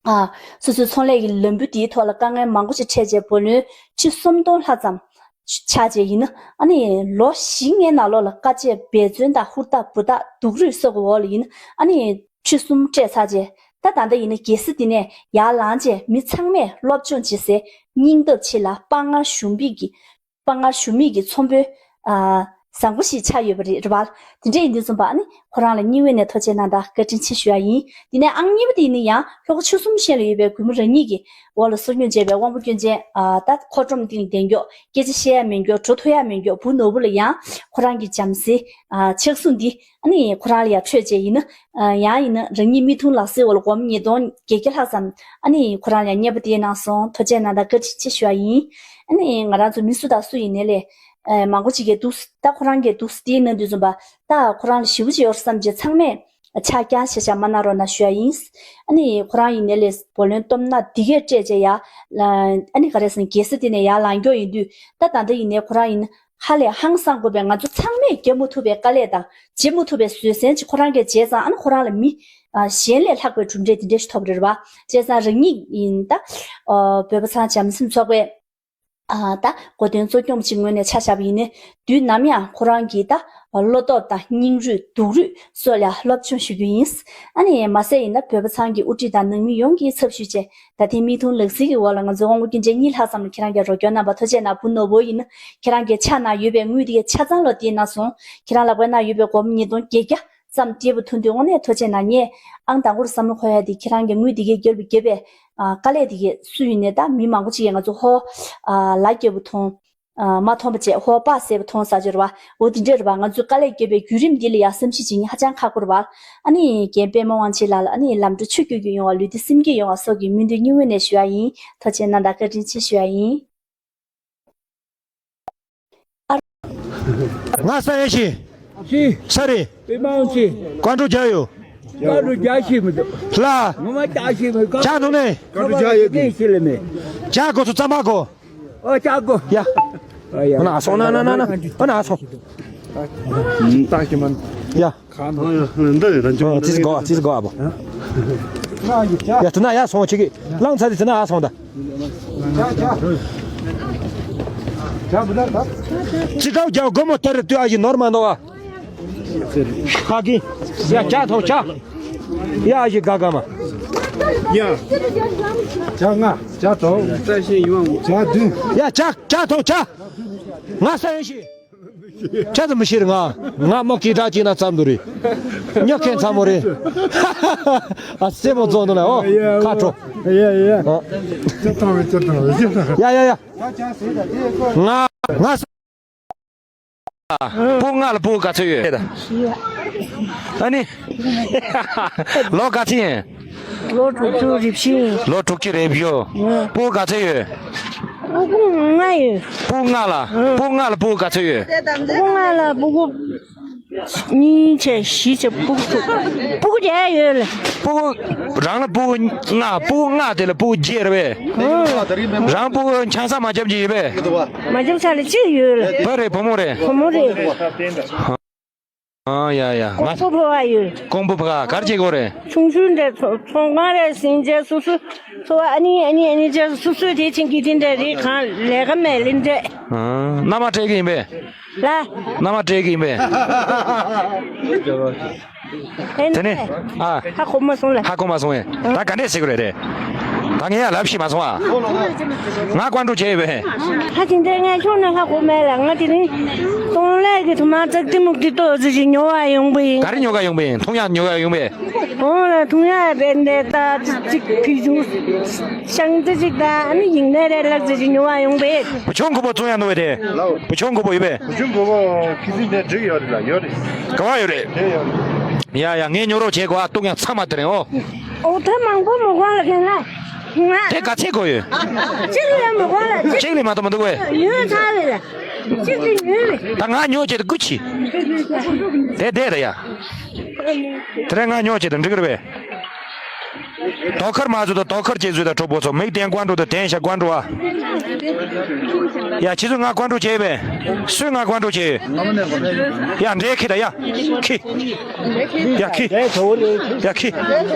ཨ། སོ་སོའི་ཚོང་ལས་ཀྱི་ལམ་བུ་དེའི་ཐོག་ལ་དཀའ་ངལ་མང་པོ་ཞིག་འཕྲད་རྗེས་བུ་ལོན་ཁྲི་སུམ་སྟོང་ལྷག་ཙམ་ཆགས་རྗེས་ཡིན་ན། ཨ་ནི་ལོ་བཞི་ལྔའི་ནང་ལོགས་ལ་དཀའ་སྤྱད་འབད་བརྩོན་དང་ཧུར་ཐག་འབུར་ཐག་སྡུག་རུས་སོགས་ཀྱི་འོག་ལ་ཡིན་ན། ཨ་ནི་ཁྲི་གསུམ་སྤྲད་ཚར་རྗེས་ད་ད་ལྟ་ཡིན་ན་རྒྱལ་ས་འདི་ནས་ཡར་ལངས་རྗེས་མི་ཚང་མས་སློབ་སྦྱོང་བྱེད་སའི་སྙིང་སྟོབས་ཆེ་ལ་དཔའ་ངར་ཞུམ་པའི་གི་དཔའ་ངར་ཞུམ་མེད་ཀྱི་ཚོང་དཔོན། ཨ། བཟང་པོ་ཞིག་ཆགས་ཡོད་པ་རེད་རེད་བ། དེ་འདྲ་ཡིན་དུས་ཙམ་པ་ཨ་ནི་ཁོ་རང་ལ་སྙིང་དབུས་ནས་ཐུགས་རྗེ་གནང་དང་བཀའ་དྲིན་ཆེ་ཞུ་ཡ་ཡིན། དེ་ནས་ཨང་གཉིས་པ་དེ་ཡིན་ན་ཡང་ལྷོ་ཁ་ཆུ་གསུམ་ཤན་ལ་ཡོད་པའི་གུས་མོ་རང་ཉིད་ཀྱི་འོག་ལ་སྲོག་སྐྱོན་བྱས་པའི་དབང་པོ་སྐྱོན་ཅན། ཨ། ད་མཁོ་སྒྲོམ་སྟེང་ལ་བསྡད་མགྱོགས་སྐད་ཆ་བཤད་ཡ་མེད་མགྱོགས་འགྲོ་ཐུབ་ཡ་མེད་མགྱོགས་བུ་ནོར་བུ་ལ་ཡང་ཁོ་རང་གི་བྱམས་བརྩེའི། ཨ། ཕྱག་ཟུང་འདི་ཨ་ནི་ཁོ་རང་ལ་ཡང་འཕྲོད་བྱས་ཡིན་ན། ཨ། ཡང་ཡིན་ན་རང་ཉིད་མིག་མཐོང་ལག་ཟིན་འོག་ལ་སྒོར་མོ་ཉིས་སྟོང་བརྒྱད་བརྒྱ་ལྷག་ཙམ་ཨ་ནི་ཁོ་རང་ལ་ཡང་མཉེས་པོ་དེ་གནང་སོང་། ཐུགས་རྗེ་གནང་དང་བཀའ་དྲིན་ཆེ་ཞུ་བ་ཡིན། ཨ་ནི་ང་རང་ཚོ་མི་སུ་དང་སུ་ཡིན་ནའི་ལས། ཨ། མང་པོ་ཅིག་གིས་འདུག་ད་ཁོ་རང་གིས་འདུག་དེའི་ནང་དུས་ཙམ་པ་ད་ཁོ་རང་ལ་ཞེ་པོ་ཅིག་ཡོད་བསམ་རྗེས་ཚང་མས་ཆ་རྐྱང་ཤ་ཤ་མ་གནང་རོགས་གནང་ཞུ་ཡ་ཡིན། ཨ་ནི་ཁོ་རང་ཡིན་ནའི་ལས་བུ་ལོན་སྟོབས་ན་འདི་གས་སྤྲད་བྱས་ཡ། ཨ་ནི་ག་རེ་ཟེར་ན་རྒྱལ་ས་དེ་ནས་ཡར་ལངས་མགྱོགས་ཡིན་དུས་ད་ད་ལྟ་ཡིན་ནའི་ཁོ་རང་ཡིན་ཧ་ལས་ཧང་སང་དགོས་པའི་ང་ཚོ་ཚང་མས་བརྒྱབ་མ་ཐུབ་པའི་དཀའ་ལས་དང་བྱེད་མ་ཐུབ་པའི་བཟོད་བསྲན་ཅིག་ཁོ་རང་གིས་བྱས་ཙང་ཨ་ནི་ཁོ་རང་ལ་མི་གཞན་ལས་ལྷག་པའི་གྲུབ་འབྲས་དེ་འདྲ་ཞིག་ཐོབ་རེད་བ། བྱས་ཙང་རང་ཉིད་ཡིན་ད། བོད་པ་ཚང་བྱམས་སེམས་ཚོགས་པའི་ཨ། ད་གོ་སྟོན་གཙོ་སྐྱོང་ཅིག་ངོས་ནས་ཆ་བཞག་པ་ཡིན་ནའི་དུས་ནམ་ཡང་ཁོ་རང་གི་ད་བློ་སྟོབས་དང་སྙིང་རུས་སྡུག་རུས་སོགས་ལ་སློབ་སྦྱོང་ཞུ་རྒྱུ་ཡིན། ཨ་ནི་མ་ཟད་ཡིན་ན་བོད་པ་ཚང་གི་དབུ་ཁྲིད་དང་ནང་མི་ཡོངས་ཀྱི་ཚབ་ཞུས་བྱས་ད་ཐེངས་མིག་མཐོང་ལག་ཟིན་གྱི་འོག་ལ་ང་ཚོའི་དབང་པོ་སྐྱོན་ཅན་གཉིས་ལྷག་ཙམ་ལ་ཁྱེད་རང་གིས་རོགས་སྐྱོར་གནང་བ་ཐུགས་རྗེ་གནང་། བུ་ནོར་བུ་ཡིན་ན་ཁྱེད་རང་གི་ཕྱག་ན་ཡོད་པའི་དངུལ་དེ་གའི་ཆ་ཚང་ལོ་དེ་གནང་སོང་། ཁྱེད་རང་ལག་པའི་ནང་ཡོད་པའི་སྒོར་མོ་ཉིས་སྟོང་བརྒྱད་བརྒྱ་ཙམ་སྤྲད་པ་ཐོན་དུས་དངོས་གནས་ཐུགས་རྗེ་གནང་། ངས་ཨང་དང་པོར་བསམ་བློ་འཁོར་ཡ་དེ་ཁྱེད་རང་གི་དངུལ་དེ་གའི་རྒྱབ་ལ་བརྒྱབ་པའི་ཨ། དཀའ་ལས་དེ་གའི་སུ་ཡིན་ནའི་ད་མི་མང་པོ་ཅིག་གིས་ང་ཚོ་ཧོ། ཨ། ལག་བརྒྱབ་པ་མཐོང་། ཨ། མ་མཐོང་པ་བྱས་ཧོ་པ་ཟེར་བ་མཐོང་ས་ཅིག་རེད་བ། འོ་དེ་འདྲ་རེད་བ། ང་ཚོས་དཀའ་ལས་བརྒྱབ་པའི་བརྒྱུད་རིམ་འདི་ལ་ཡ་བསམ་གཞིག་བྱེད་མཁན་ཧ་ཅང་ཁག་པོ་རེད་བ། ཨ་ནི་རྒན་པདྨ་དབང་ཆེན་ལགས་ལ་ཨ་ནི་ལམ་འགྲོ་ཆུ་སྐྱོད་རྒྱུ་ཡོང་བ་ལུས་བདེ་སེམས་སྐྱིད་ཡོང་བ་སོགས་ཀྱི་སྨོན་འདུན་སྙིང་དབུས་ནས་ཞུ་བ་ཡིན། ཐུགས་རྗེ་གནང་དང་བཀའ་དྲིན་ཆེ་ཞུ་བ་ཡིན། ང་ས་ཡ་ཤི། ཤི། ས་རི། པདྨ་དབང་ཆེན། བཀའ་འགྲོ་རྒྱག་ཡོད། བཀའ་འགྲོ་རྒྱག་ཤེས་མི་འདུག་ལ། ངོ་མ་རྒྱག་ཤེས་མི་འདུག་ཇ་འཐུང་ནས། བཀའ་འགྲོ་རྒྱག་ཡོད་དེ། ཤེས་ལེ་མེད། ཇ་དགོས་ཚོ་རྩམ་པ་དགོས། ཨོ་ཇ་དགོས། ཡ། ཨ་ཡ། ཨོ་ན་སོང་ན་ན་ན་ན། ཨོ་ན་སོང་། ཏག་གི་མན། ཡ། འདི་རེད་ར། ཨོ་ཙི་ཙི་དགོས་ཙི་ཙི་དགོས་ཨ་བོ། ཡ་དུ་ན་ཡ་སོང་ཅིག་གི་ལང་ཚ་དེ་དུ་ན་ཨ་སོང་ད། ཅི་ཀའོ་རྒྱ་སྒོ་མོ་དེར་ལྟོས་ཨ་ཡི་ནོར་མ་འདུག་ཨ། ཧ་གི། ཡ་ཇ་ཐོངས་ཇ། ཡ་ཞིག་ག་ག་མ། ཡ། ཇ་ལྔ། ཇ་དྲུག་ཇ་བདུན། ཡ་ཇ་ཇ་ཐོངས་ཇ། ང་ས་ཡོད་ཤི། ཇ་ཙམ་མི་ཤི་རེད་ང་། ང་མོ་ཀི་ཏྲ་ཅིག་ན་ཙམ་འདུག་རེད། ཉོ་མཁན་ཚ་མོ་རེད། ཨ་སེ་མོ་རྫོང་དུ་ན་ཨོ། ཁ་དྲོ། ཡ་ཡ་ཡ། ཨོ། ཇ་ཐོངས་རེད་ཇ་ཐོངས་རེད་ཇ་ཐོངས་རེད། ཡ་ཡ་ཡ། ང་ང་། སྤུ་ལྔ་ལ་སྤུ་ག་ཚོད་ཡོད། ཨ་ནི། ལོ་ག་ཚོད་ཡིན། ལོ་དྲུག་ཅུ་རེ་བཞི་ཡིན། ལོ་དྲུག་ཅུ་རེ་བཞི། ཨ། སྤུ་ག་ཚོད་ཡོད། སྤུ་ལྔ་ཡོད། སྤུ་ལྔ་ལ། ཨ། སྤུ་ལྔ་ལ་སྤུ་ག་ཚོད་ཡོད། སྤུ་ལྔ་ལ་སྤུ་གུ་གཉིས་བྱས་བཞི་བྱས་སྤུ་གུ་དྲུག་སྤུ་གུ་བརྒྱད་ཡོད་ལ། སྤུ་གུ་རང་ལ་སྤུ་གུ་ལྔ། སྤུ་གུ་ལྔ་དེ་ལ་སྤུ་གུ་བརྒྱད་རེད་པས། ཨ། རང་སྤུ་གུ་ཆང་ས་མ་བརྒྱབ་ཀྱི་ཡོད་པས། མ་བརྒྱབ་ས་ལ་གཅིག་ཡོད་ལ། བུ་རེད་བུ་མོ་རེད། བུ་མོ་རེད། ཨ་ཡ་ཡ། ང་ཁོང་ཚོ་ཕོ་བ་ཡོད། ཀོང་པོ་ཕ་ག་གར་བྱེད་དགོས་རེད། ཆུང་ཆུང་འདྲ་ཚོང་ཁང་རེད་ཟིན་བྱས་སོ་སོ་ཚོ་ཨ་ནི་ཨ་ནི་ཨ་ནི་བྱས་སོ་སོའི་དེ་ཆིང་གི་དེ་འདྲ་རེད། གང་ལས་ཀ་མེད་ལེ་འདྲ། ཨ། མནའ་མ་སྤྲད་གི་ཡིན་པས། ལ། མནའ་མ་སྤྲད་གི་ཡིན་པས། དེ་ནས་ཨ། ཧ་གོ་མ་སོང་ལ། ཧ་གོ་མ་སོང་ངས། ད་ག་འདྲས་ཟེར་གི་རེད་རེད། ད་ངས་ཡ་ལབ་ཤེས་མ་སོང་ཨ། ང་ཀོང་ཀྲུག་བྱས་ཡོད་པས། ཧ་ཅང་དེ་ངས་ཁྱོན་ནས་ཧ་གོ་མེད་ལ། ང་དེ་རིང་གཏོང་ལས་ཀྱི་ཐུ་མ་ཙག་ཏི་མུག་ཏི་ཏོ་ཙི་ཞིག་ཉོ་བ་ཡོང་པ་ཡིན། ག་རེ་ཉོ་ག་ཡོང་པ་ཡིན། འཐུང་ཡག་ཉོ་ག་ཡོང་པས། འོང་ལ་འཐུང་ཡག་རེད་འདས། ད་ཅིག་ཕི་ཇུ་ཤང་ཙི་ཅིག་ད་ཨ་ནི་ཡིན་ནས་རེད་ལག་ཙི་ཞིག་ཉོ་བ་ཡོང་པས། བུ་ཆུང་ཁུ་པོ་བཙོང་ཡག་འདུག་པས་དེ། བུ་ཆུང་ཁུ་པོ་ཡོད་པས། བུ་ཆུང་ཁུ་པོ་ཁི་སི་འདི་འགྲིག་ཡོད་རེད་ལ། ཡོད་རེད། ག་བ་ཡོད་རེད། དེ་ཡོད་རེད། ཡ་ཡ། ངས་ཉོ་རོགས་བྱེད་དགོས་ཨ། ལྟོ་ཡང་ཚང་མ་དེ་རིང་ཨོ། ཨོ་ད་མང་པོ་མི་དགོས་ལ་ཁྱེད་ལ། ང་། དེ་ག་ཚད་དགོས་ཡོད། གཅིག་ལས་མི་དགོས་ལ། གཅིག་ལས་མ་གཏོགས་མི་འདུག་གས། ཉོས་ཚར་རེད་ལ། གཅིག་ལས་ཉོས་རེད། ད་ང་ཉོ་བྱེད་དུ་སྐུ་མཁྱེན། དེ་བསྡད་རེད་ཡ། དེ་རིང་ང་ཉོ་བྱེད་དུ་འགྲིག་རེད་པས། དོ་ཁར་མ་བཟོས་དང་དོ་ཁར་བྱེད་བཟོས་དང་གྲོགས་པོ་ཚོ། མིག་བསྟན་ཀོང་ཀྲུག་དང་བསྟན་ཤ་ཀོང་ཀྲུག་ཨ། ཡ་ཁྱེད་ཚོ་ང་ཀོང་ཀྲུག་བྱས་པས། སུས་ང་ཀོང་ཀྲུག་བྱས་ཡོད། ཡ་འདྲེ་ཁྱི་ད་ཡ། ཁྱི། ཡ་ཁྱི། ཡ་ཁྱི།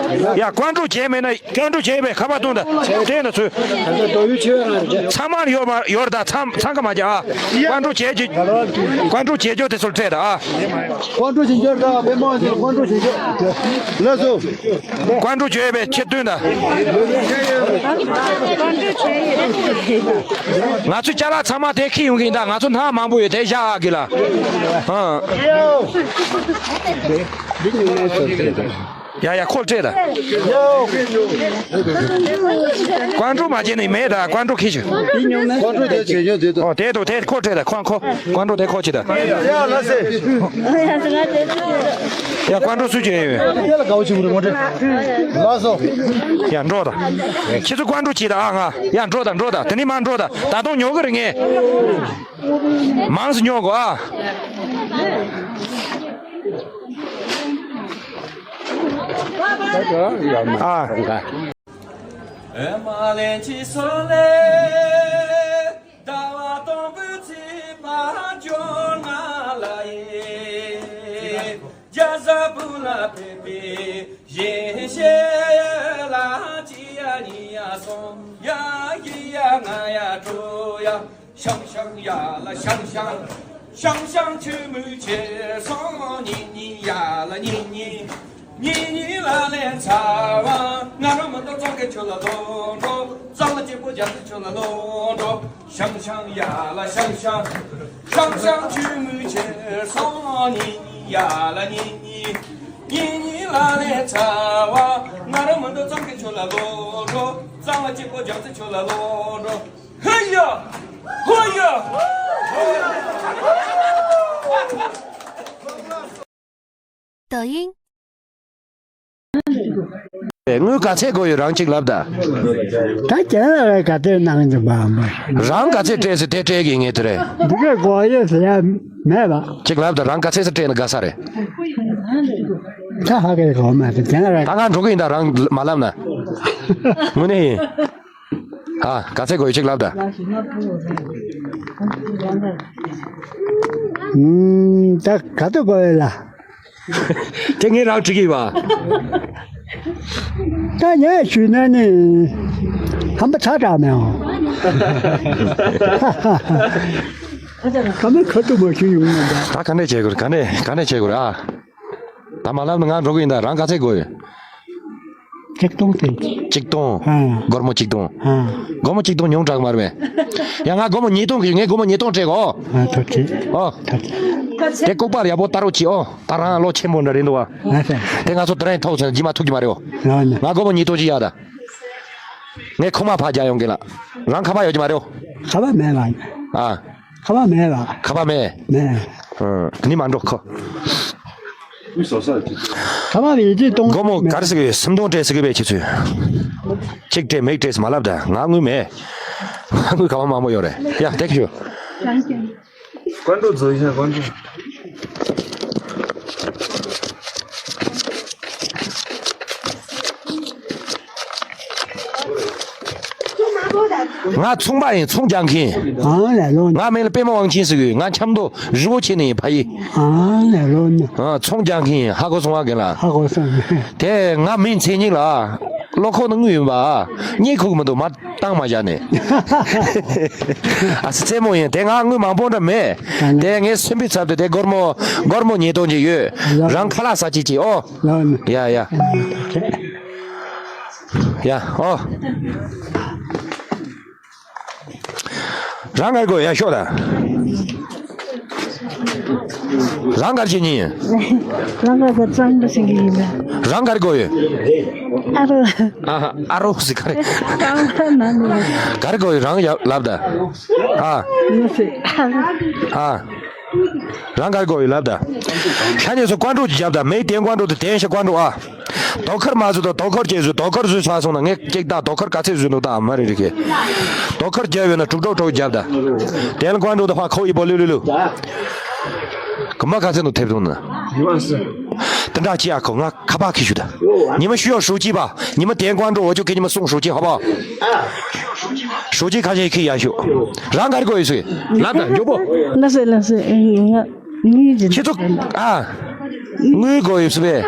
ཡ་ཀོང་ཀྲུག་བྱས་མེད་ན་ཀོང་ཀྲུག་བྱས་པས་ཁ་པར་གཏོང་ད་སྟོན་ད་ཚུལ། ཚང་མ་ཡོད་མ་ཡོད་ད་ཚང་ཚང་ག་མ་རྒྱ་ཨ། ཀོང་ཀྲུག་བྱས་ཀྱི། ཀོང་ཀྲུག་བྱས་ཀྱོ་དེ་ཚོར་སྤྲད་ད་ཨ། ཀོང་ཀྲུག་བྱེད་འཇོར་དང་བེ་མོ་ཀོང་ཀྲུག་བྱེད་འཇོར། ལགས་སོ། ཀོང་ཀྲུག་བྱོས་པའི་ཆེད་དོན་དང་། ང་ཚོའི་ཅ་ལག་ཚང་མ་དེ་འཁྱེར་ཡོང་གི་ཡིན་ད། ང་ཚོ་ནང་མང་པོ་ཡོད་དེ་བཞག་གི་ལ། ཨ། ཡ་ཡ་ཁོ་སྤྲད་ད། ཀོང་ཀྲུག་མ་བྱེད་ནི་མེད་ད། ཀོང་ཀྲུག་འཁྱེར་ཤོག་ཀོང་ཀྲུག་དེ་བྱེད་ཡོད་དེ་དོ། ཨོ་དེ་དོ་དེ་ཁོ་སྤྲད་ད། ཁོང་ཁོ། ཀོང་ཀྲུག་དེ་ཁོ་ཅི་ད། ཡ་ལ་སེ། ཡ་ཀོང་ཀྲུག་སུ་ཅི་ཡོད། དེ་ལ་དགའ་བོ་ཆེ་བོ་རེད་ངོ་དེ། ལགས་སོ། ཡ་འགྲོ་ད། ཁྱེད་ཚོ་ཀོང་ཀྲུག་ཅི་ད་ཨ་ང་། ཡ་འགྲོ་ད་འགྲོ་ད། དེ་ནི་མ་འགྲོ་ད། ད་དུང་ཉོ་གི་རེད་ངས། མང་སུ་ཉོ་གོ་ཨ། ཨ། ཨེ་མ་ལན་ཅི་སོ་ལེ། ཟླ་བ་སྟོང་པོའི་ཚེས་པ་བཅོ་ལྔ་ལ་ཡིན། རྒྱ་བཟའ་བུ་ལ་ཕེབས་པའི་གཞན་ཤེས་ལ་གཅིག་ཡ་གཉིས་ཡ་གསུམ་ཡ་བཞི་ཡ་ལྔ་ཡ་དྲུག་ཡ། ཤང་ཤང་ཡ་ལ་ཤང་ཤང་། ཤང་ཤང་ཆུ་མོའི་ཆེ་སོང་། གཉིས་གཉིས་ཡ་ལ་གཉིས་གཉིས། གཉིས་གཉིས་ལ་ལན་ཚ་བ། ང་རང་མི་འདུག་ཙང་གི་ཆུ་ལ་ལོག་འགྲོ། གཙང་ལ་སྐྱིད་པོ་རྒྱ་མཚོའི་ཆུ་ལ་ལོག་འགྲོ། ཤང་ཤང་ཡ་ལ་ཤང་ཤང་། ཤང་ཤང་ཆུ་མོའི་ཆེ་སོང་། གཉིས་གཉིས་ཡ་ལ་གཉིས་གཉིས། གཉིས་གཉིས་ལ་ལན་ཚ་བ། ང་རང་མི་འདུག་ཙང་གི་ཆུ་ལ་ལོག་འགྲོ། གཙང་ལ་སྐྱིད་པོ་རྒྱ་མཚོའི་ཆུ་ལ་ལོག་འགྲོ། ཧི་ཡ། ཧོ་ཡ། ཧོ་ཡ། 抖音。 དངུལ་ག་ཚད་དགོས་ཡོད། རང་གཅིག་ལབ་ད། ད་རྒན་ལགས་རེད་ག་དེ་གནང་གི་འདུག་བ། རང་ག་ཚད་སྤྲད་ཟེར་དེ་སྤྲད་ཀྱི་ངས་དེ་རེད། འདི་གས་དགོས་ཡོད་ཟེར་ཡ་མེད་པ། གཅིག་ལབ་ད། རང་ག་ཚད་ཟེར་སྤྲད་ན་དགའ་ས་རེད། ད་ཧ་གེ་གོ་མ་ཟེར་རྒན་ལགས་རེད། ད་ང་འགྲོ་གི་ཡིན་ད། རང་མ་ལབ་ན། དངོས་གནས་ཡིན། ཨ། ག་ཚད་དགོས་ཡོད་གཅིག་ལབ་ད། ཨུམ། ད་ག་ཚོད་དགོས་ཡོད་ལ། དེ་ངས་རང་འགྲིག་གི་ཡོད་པ། ད་ངས་ཞུས་ན་ནི། ཧམ་པ་ཚ་དྲགས་མེད་འོང་། ཁ་མི་ཁ་ཐུག་མ་ཞུས་ཡོང་ན་འདྲ། ད་ག་འདྲས་བྱེད་དགོས་རེད། ག་འདྲས་ག་འདྲས་བྱེད་དགོས་རེད་ཨ། ད་མ་ལབ་ན་ང་འགྲོ་གི་ཡིན། ད་རང་ག་ཚད་དགོས་ཡོད། ཆིག་སྟོང་དེ། ཆིག་སྟོང་། ཨ། སྒོར་མོ་ཆིག་སྟོང་། ཨ། སྒོར་མོ་ཆིག་སྟོང་ཉུང་དྲགས་མ་རེད་པས། ཡ་ང་སྒོར་མོ་ཉིས་སྟོང་གི། ངས་སྒོར་མོ་ཉིས་སྟོང་སྤྲད་གོ། ཨ། ཐུགས་རྗེ་ཆེ། ཨོ། ཐུགས་རྗེ་ཆེ། དེ་ལྐོག་པར་ཡག་པོ་ལྟ་རོགས་གྱིས། ཨོ། ད་རང་ལོ་ཆེན་པོ་འདྲ་རེད་འདུག་བ། ཨ་ས། དེ་ང་ཚོ་དེ་རིང་ཐོག་ཚོན་རྗེས་མ་ཐུག་གི་མ་རེད། ཨོ། ལགས་ན། ང་སྒོར་མོ་ཉིས་སྟོང་ཅིག་ཡ་ད། ངས་ཁུག་མ་ཕར་རྒྱག་ཡོང་གི་ལགས། རང་ཁ་པར་ཡོད་ཀྱི་མ་རེད། ཁ་པར་མེད་ལགས། ཨ། ཁ་པར་མེད་ལགས། ཁ་པར་མེད། མེད། ཨ། ནི་མ་འགྲོ་ཁོ། ཁ་པར་ཡོད་ཀྱི་གཏོང་། སྒོར་མོ་ག་རེ་ཟེར་གི་ཡོད། སུམ་སྟོང་སྤྲད་ཟེར་གི་པས་ཁྱེད་ཚོས། གཅིག་སྤྲད་མིག་སྤྲད་ཟེར་མ་ལབ་ད། ང་དངུལ་མེད། ང་དངུལ་ག་པར་མང་པོ་ཡོད་རེད། ཡ་ཐེག་ཞུ། ཀོན་ཀྲུའུ་བཟོ་ཡིན་ཀོན་ཀྲུའུ། ང་ཚོང་པ་ཡིན། ཚོང་རྒྱག་མཁན། ཨང་ལ་ལོ་ན། ང་མིང་ལ་པད་མ་དབང་ཆེན་ཟེར་གི་ཡོད། ང་ཆབ་མདོ་རི་བོ་ཆེ་ནས་ཡིན་ཕ་ཡི། ཨང་ལ་ལོ་ན། ཨ། ཚོང་རྒྱག་མཁན་ཡིན། ཧ་གོ་སོང་བ་རྒན་ལགས། ཧ་གོ་སོང་། དེ་ང་མིང་མཚན་ཉིད་ལ་བློ་ཁོག་ནང་དངུལ་ཡོད་པ། རྙེད་ཁུག་མི་འདུག་མ། བཏང་མ་བཞག་ནས། ཨ་ཙི་རྩེད་མོ་ཡིན། དེ་ང་དངུལ་མང་པོ་འདྲ་མེད། དེ་ངའི་སེམས་པའི་ཚབ་ཏུ་དེ་སྒོར་མོ་སྒོར་མོ་ཉིས་སྟོང་ཅིག་ཡོད། རང་ཁ་ལག་ཟ་ཅིག་ཅིག་ཨོ། ཡ་ཡ། ཡ་ཨོ། རང་གར་དགོས་ཡ་ཤོག་ད། རང་གར་བྱེད་ཉིན། རང་གར་ག་གཙང་པོ་ཞིག་ཡིན་ན། རང་གར་དགོས་ཡོད། ཨ་རོ། ཨ་ཧ། ཨ་རོ་ཟེར་ག་རེ། རྐང་པ་ན་ནི། གར་དགོས་ཡོད། རང་ཡ་ལབ་ད། ཨ། ངོ་སེ། ཨ། ཨ། རང་གར་དགོས་ཡོད་ལབ་ད། ཤ་ཉེ་སུ་ཀོན་ཀྲུའུ་རྒྱབ་ད། མེ་དེ་ཀོན་ཀྲུའུ་དེ་དེན་ཤ་ཀོན་ཀྲུའུ་ཨ། དོ་ཁར་མ་བཟོས་དང་དོ་ཁར་བྱས་བཟོས། དོ་ཁར་བཟོས་ཚར་སོང་ན་ངས་ཀྱེག་ད་དོ་ཁར་ག་ཚད་བཟོས་འདུག་ད་མ་རེད་རེད་ཁེ། དོ་ཁར་རྒྱབ་ཡོད་ན་དྲུག་དྲུག་དྲུག་རྒྱབ་ད། དེ་ལ་ཀོན་ཀྲུའུ་ད་ཕ་ཁོ་ཡི་པོ་ལུ་ལུ་ལུ། ག་མ་ག་ཚད་འདུག་ཐེབས་སོང་ན། དེ་འདྲ་ཅི་ཡ་ཁོ་ང་ཁ་པར་ཁི་ཞུ་ད། ཉི་མ་ཞུ་ཡོ་ཧྲུའུ་ཅི་པ། ཉི་མ་དེ་ཀོན་ཀྲུའུ་འོ་ཅོ་ཁེ་ཉི་མ་སུང་ཧྲུའུ་ཅི་ཧོ་པ། ཧྲུའུ་ཅི་ཁ་ཤས་ཁི་ཡ་ཞུ། རང་གར་དགོས་ཡོད་སུ། ལབ་ད་མགྱོགས་པོ། ལ་སེ་ལ་སེ་ང་། ངའི་རྗེས་ཁྱེད་ཚོ། ཨ། དངུལ་དགོས་ཡོད་སྲིད་པས།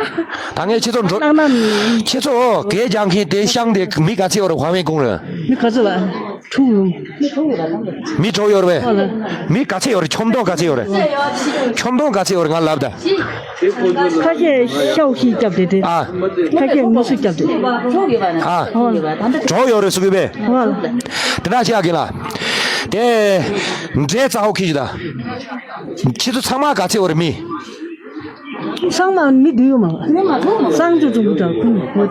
ད་ངས་ཁྱེད་ཚོ་འགྲོ། ལག་ན་མི། ཁྱེད་ཚོ་གད་རྒྱག་མཁན་དེ་ཤང་དེ་མི་ག་ཚད་ཡོད་རེད། ཧྭ་ཝེན་ཀུང་རེད། མི་ག་ཚོད་ལ། དྲུག་ཡོད། མི་དྲུག་ཡོད་རེད་པས། ཨོ་ལ། མི་ག་ཚད་ཡོད་རེད། ཁྱོམ་སྡོང་ག་ཚད་ཡོད་རེད། ཁྱོམ་སྡོང་ག་ཚད་ཡོད་རེད། ང་ལབ་ད། ཁ་ཤས་ཤའོ་ཤི་རྒྱབ་དེ་དེ། ཨ། ཁ་ཤས་མི་སུ་རྒྱབ་དེ། ཨ། ཨོ། དྲུག་ཡོད་རེད་ཟེར་གི་པས། ཨོ་ལ། དེ་འདྲ་བྱེད་ཡག་གི་ལ། དེ། འདྲེ་རྩ་ཧོ་ཁི་ཞིག་ད། ཁྱེད་ཚོ་ཚང་མ་ག་ཚད་ཡོད་རེད་མི། ཚང་མ་མི་བསྡུས་ཡོད་མ། གསང་སྤྱོད་ཀྲུང་གོ་དྲག་ཁུངས་ཡོད།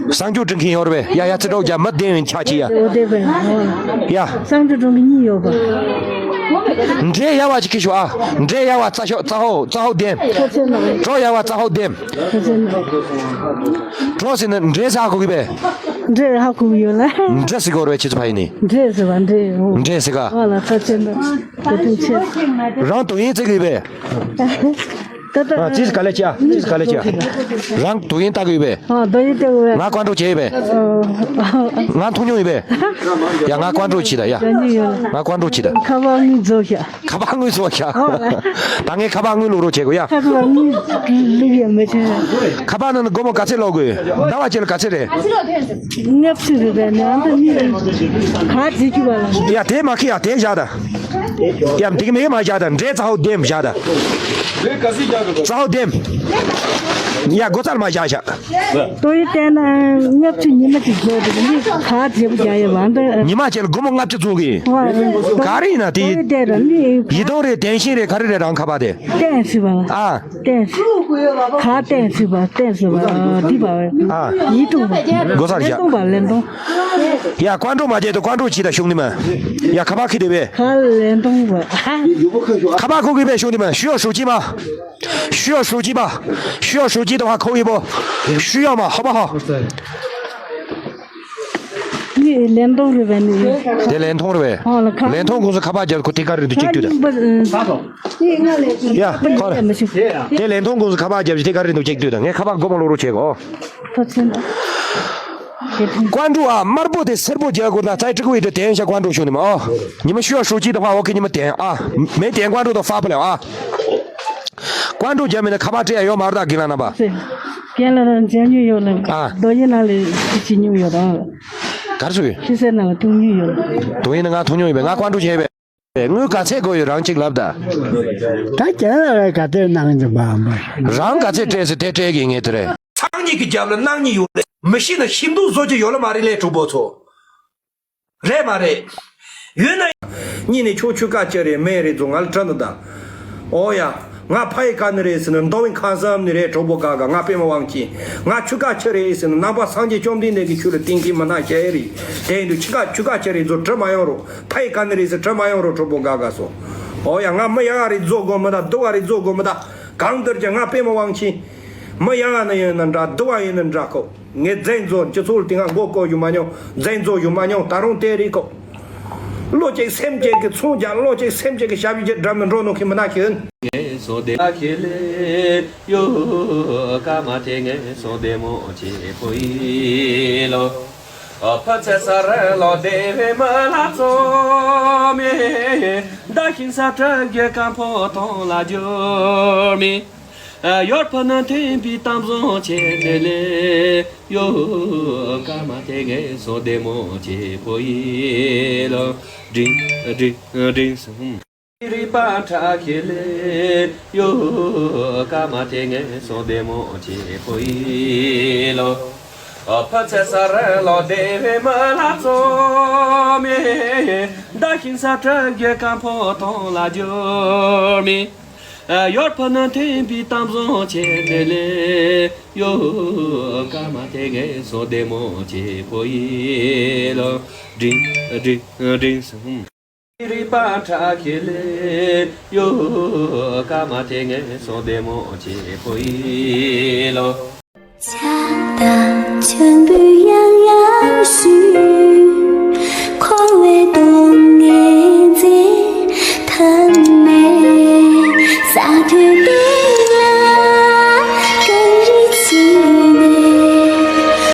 གསང་སྤྱོད་ཀྲུང་གོ་ཡོད་རེད་པས། ཡ་ཡ་ཚེ་གྲོགས་རྒྱ་མི་བདེན་ཡོད་ཆ་ཅི་ཡ། འོ་དེ་བས། ཡ། གསང་སྤྱོད་ཀྲུང་གོ་གཉིས་ཡོད་པ། འདྲེ་ཡ་བ་ཅིག་ཁི་ཞུ་ཨ། འདྲེ་ཡ་བ་རྩ་ཤོག་རྩ་ཧོ་རྩ་ཧོ་ལྡེམ། གྲོ་ཡ་བ་རྩ་ཧོ་ལྡེམ། གྲོ་ཟེར་ན་འདྲེ་ཟེར་ཧ་གོ་གི་པས། འདྲེ་ཧ་གོ་གི་ཡོད་ལ། འདྲེ་ཟེར་གི་ཡོད་རེད་པས། ཁྱེད་ཚོ་ཕ་ཡི་ནི། འདྲེ་ཟེར་བ་འདྲེ་འོ། འདྲེ་ཟེར་ག་ཨ་ལ་ཚ་ཆེན་པོ། དེ་དུས་ཆེ། རང་དུ་ཡིན་ཙི་གི་པས། ད་ལྟ། ཨ། ཅིས་ག་ལེ་ཅི་ཨ། ཅིས་ག་ལེ་ཅི་ཨ། རང་དུ་ཡིན་ལྟ་གི་པས། ཨ། དུ་ཡིན་ལྟ་གི་པས། ང་ཀོན་ཀྲུའུ་བྱས་པས། ང་མཐོང་མྱོང་ཡིན་པས། ཡ་ང་ཀོན་ཀྲུའུ་བྱས་ད་ཡ། ང་ཀོན་ཀྲུའུ་བྱས་ད། ཁ་པར་དངུལ་རྫོགས་ཤག་ཁ་པར་དངུལ་རྫོགས་ཤག་ཨོ། ད་ངས་ཁ་པར་དངུལ་བླུག་རོགས་བྱེད་དགོས་ཡ། ཁ་པར་དངུལ་བླུག་ཡ་མི་བྱེད། ཁ་པར་ནང་ནས་སྒོར་མོ་ག་ཚད་སློག་དགོས། ཟླ་བ་གཅིག་ལ་ག་ཚད་རེད། ལྔ་བཅུ་རེད་པས། ནི་ཨ་མདའ་གཉིས་ག་བྱེད་རྒྱུ་བ་ལ། ཡ་དེ་མ་ཁི་ཡ་དེ་བཞག་ད། ཡ་དེ་གི་མེ་གི་མ་བཞག་ད། འདྲེ་རྩ་ཧོ་ལྡེམ་བཞག་ད། རྩ་ཧོ་ལྡེམ། ཡ་སྒོ་རྩར་མ་བཞག་བཞག་དོ་ཡི་བལྟས་ན་ལྔ་བཅུ་ཉི་མ་གཅིག་བཟོས་འདུག་མི་ག་བྱེད་པོ་རྒྱག་ཡ་བ་འདི། ཉི་མ་གཅིག་ལ་སྒོར་མོ་ལྔ་བཅུ་བཙུགས་གི། ཨོ། ག་རེ་ཡིན་ན་དེ། དོ་ཡི་བལྟས་ན་མི། ཡི་དོ་རེད། དེན་ཤིང་རེད། ག་རེ་རེད། རང་ཁ་པར་དེ། ཏན་སི་བ། ཨ། ཏན་སི། ག་ཏན་སི་བ། ཏན་སི་བ། འདི་བ། ཨ། ཡིད་དུ་བ། སྒོ་སར་བཞག་ལན་སྟོང་བ། ལན་སྟོང་། ཡ་ཀོན་ཀྲུའུ་མ་བྱས་དུ་ཀོན་ཀྲུའུ་བྱས་ད་ཤུགས་ནི་མ། ཡ་ཁ་པར་ཁི་དེ་བས། ག་ལན་སྟོང་བ། ཁ་པར་ཁུག་གི་བས་ཤུགས་ནི་མ། ཞུ་ཡོ་ཧྲུའུ་ཅི་མ། ཞུ་ཡོ་ཧྲུའུ་ཅི་མ། ཞུ་ཡོ་ཧྲུའུ་ཅི་དུ་ཧ་ཁོ་ཡི་པོ། ཞུ་ཡོ་མ་ཧོ་པ་ཧོ། ནི་ལན་སྟོང་རེད་པས་ནི། དེ་ལན་སྟོང་རེད་པས། ཨོ་ལ་ཁ། ལན་སྟོང་ཀུང་སི་ཁ་པར་རྒྱབ་ཁོ་ཐིག་ཁ་རེད་འདུག་ཅིག་དུས་ད། ཡ་ཁོ་རེད། དེ་ལན་སྟོང་ཀུང་སི་ཁ་པར་རྒྱབ་ཅིག་ཐིག་ཁ་རེད་འདུག་ཅིག་དུས་ད། ངས་ཁ་པར་སྒོར་མོ་ལོག་རོགས་བྱེད་གོ། ཐུགས་རྗེ་ཆེ། ཀོན་ཀྲུའུ་ཨ། དམར་པོ་དེ་སེར་པོ་རྒྱག་དགོས་ན་ཙའི་ཀྲི་ཀུའི་དེ་དེན་ཤ་ཀོན་ཀྲུའུ་ཤོག་ནི་མ་ཨོ། ཉི་མ་ཞུ་ཡ་ཧྲུའུ་ཅི་དུ་ཧ་འོ་ཁེ་ཉི་མ་དེན་ཨ། མེ་དེན་ཀོན་ཀྲུའུ་དུ་ཧྥ་པ་ལེ་ཨ། ཀོན་ཀྲུའུ་རྒྱབ་མིན་ན་ཁ་པར་སྤྲད་ཡ་ཡོད་མ་རེད་ད་རྒན་ལགས་རྣམ་པ། རྒན་ལགས་རང་མཇལ་མྱོང་ཡོད་ལ། ཨ། རྡོ་རྗེ་ནང་ལ་ཅི་བྱེད་མྱོང་ཡོད་རང་། ག་རེ་ཟེར་གི། ཁྱི་སེར་ནང་ལ་ཐུག་མྱོང་ཡོད་ལ། དུ་ཡིན་ན་ང་ཐུག་མྱོང་ཡོད་པས། ང་ཀོན་ཀྲུའུ་བྱས་པས། དངུལ་ག་ཚད་དགོས་ཡོད་རང་གཅིག་ལབ་ད། ད་ཁྱེད་ལ་རེ་ག་དེར་གནང་གི་འདུག་བ་མ། རང་ག་ཚད་སྤྲད་ཟེར་དེ་སྤྲད་ཀྱི་ངས་དེ་རེད། ཚང་གཉིས་ཀྱི་རྒྱབ་ལ་གནང་ཉིན་ཡོད་རེད། མི་ཤི་ན་ཤི་མདོག་བཟོ་རྒྱུ་ཡོད་ལ་མ་རེད་ལས་གྲོགས་པོ་ཚོ། རེད་མ་རེད། ཡོད་ན། གཉིས་ནས་ཁྱོད་ཆུ་ཁ་ཆེ་རེད་མེད་རེད་ཚོ་ང་ལ་དྲན་འདུག་ད། ཨོ་ཡ། ང་ཕ་ཡི་ཀ་ནི་རེད་ཟེར་ན་མདོ་བའི་ཁ་བསམ་ནི་རེད་གྲོགས་པོ་ག་ག་ང་པད་མ་དབང་ཆེན། ང་ཆུ་ཁ་ཆེ་རེད་ཟེར་ན་ནང་པ་སངས་རྒྱས་བཅོམ་ལྡན་འདས་ཀྱི་ཆོས་ལ་བརྟེན་མཁན་མི་སྣ་ཞིག་རེད། དེ་ཡིན་དུས་ཆུ་ཁ་ཆུ་ཁ་ཆེ་རེད་ཚོ་དྲི་མ་ཡོང་རོགས། ཕ་ཡི་ཀ་ནི་རེད་ཟེར་དྲི་མ་ཡོང་རོགས་གྲོགས་པོ་ག་ག་སོ། ཨོ་ཡ། ང་མི་ཡག་ག་རེད་བཟོ་དགོས་མི་ད། སྡུག་ག་རེད་བཟོ་དགོས་མི་ད། གང་ལྟར་ཀྱང་ང་པད་མ་དབང་ཆེན། མི་ཡག་ག་ནི་ཡིན་ན་འདྲ། སྡུག་ག་ཡིན་ན་འདྲ་ཁོ། ངས་འཛིན་བཟོ་སྤྱི་ཚོགས་ལ་དེ་སྔ་མགོ་སྐོར་ཞུ་མ་མྱོང་། འཛིན་བཟོ་ཞུ་མ་མྱོང་། ད་རུང་དེ་རེད་ཁོ། བློ་གཅིག་སེམས་གཅིག་གི་ཚོང་རྒྱག་བློ་གཅིག་སེམས་གཅིག་གི་ཞབས་ཞུ་བྱེད་འགྲམ་དུ་འགྲོ་ནོ་ཁི་མི་ན་ཁི་ཡིན། ངས་སོ་དེ་ཁེ་ལེ་ཡོ་ཀ་མ་ཐེ་ངས་སོ་དེ་མོ་ཆེ་ཕོ་ཡི་ལོ། ཕ་ཚེ་ས་ར་ལོ་དེ་བེ་མ་ལ་ཚོ་མེ། ད་ཤིང་ས་ཁྲ་གེ་ཀམ་ཕོ་ཐོང་ལ་འབྱོར་མེ། ཡོར་ཕ་ན་ཐེན་པི་ཏམ་བཟང་ཆེ་དེ་ལེ་ཡོ། ཀ་མ་ཐེ་ངེ་སོ་དེ་མོ་ཆེ་ཕོ་ཡི་ལོ། དྲིན་དྲིན་དྲིན་སུམ། རི་པ་ཁྲ་ཁེ་ལེ་ཡོ། ཀ་མ་ཐེ་ངེ་སོ་དེ་མོ་ཆེ་ཕོ་ཡི་ལོ། ཕ་ཚེ་ས་ར་ལོ་དེ་བེ་མ་ལ་ཚོ་མེ། ད་ཤིང་ས་ཁྲ་གེ་ཀམ་ཕོ་ཐོང་ལ་འབྱོར་མེ། ཡོར་ཕ་ན་ཐེན་པི་ཏམ་བཟང་ཆེ་དེ་ལེ་ཡོ། ཀ་མ་ཐེ་ངེ་སོ་དེ་མོ་ཆེ་ཕོ་ཡི་ལོ། དྲིན་དྲིན་དྲིན་སུམ། རི་པ་ཁྲ་ཁེ་ལེ་ཡོ། ཀ་མ་ཐེ་ངེ་སོ་དེ་མོ་ཆེ་ཕོ་ཡི་ལོ། ཆགས་དང་མཆོད་འབུལ་ཡང་ཡང་